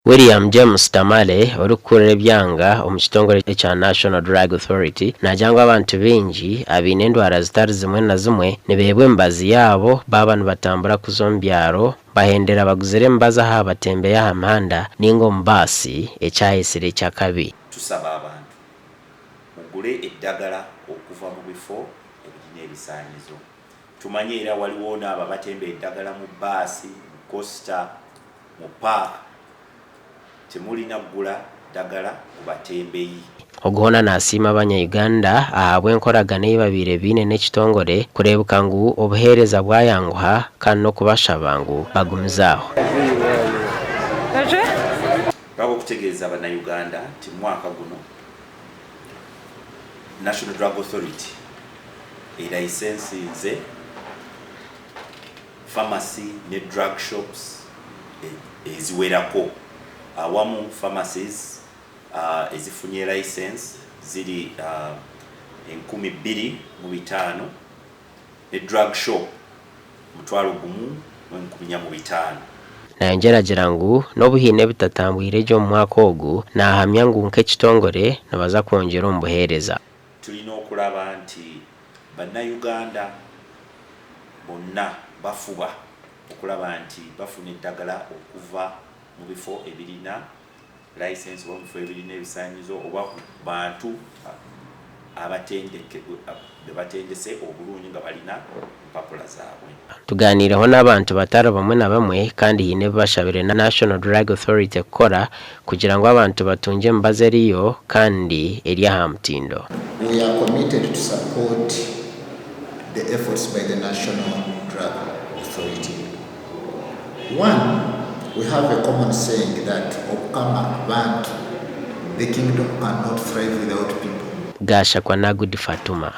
William James Tamale, orikukurira ebyanga omu kitongore ekya National Drug Authority naagira ngu abantu baingi abaine endwara zitari zimwe na zimwe nibeebwa emibazi yaabo baaba nibatambura kuza omu byaro bahendera baguzire emibazi aha batembeyi aha mihanda ninga omu baasi ekyahetsire eky'akabi. Tusaba abantu mugule eddagala okuva mu bifo ebirina ebisaanyizo. Tumanyi era waliwo n'abo abatemba eddagala mu bbaasi, mu kosita, mu paaka. Temulina kugula ddagala ku batembeyi. Ogu hoona nasiima abanya Uganda ahabw'enkoragana ei babaire baine n'ekitongore kureebeka ngu obuheereza bwayanguha kandi n'okubashaba ngu bagumize aho. Twaba okutegeeza bannayuganda nti mumwaka guno National Drug Authority erayisensinze pharmacy ne drug shops eziwerako awamu pharmacies ezifunye license ziri 2500 ne drug shop 1405. Nayongyera agira ngu n'obu haine ebitatambwire gye omu mwaka ogu, nahamya ngu nk'ekitongore nibaza kwongyera omu buheereza. Tulina okulaba nti Bannayuganda bonna bafuba okulaba nti bafuna eddagala okuva mu bifo ebirina license oba mu bifo ebirina ebisaanyizo oba ku bantu abatendeke be batendese obulungi nga balina empapula zaabwe. Tugaaniireho n'abantu batari bamwe na bamwe kandi haine ebi bashabire National Drug Authority kukora kugira ngu abantu batungye emibazi eriyo kandi eri aha mutindo. We are committed to support the efforts by the National Drug Authority. One, we have a common saying that Obukama bantu, the kingdom cannot thrive without people. Gashakwa na Good Fatuma.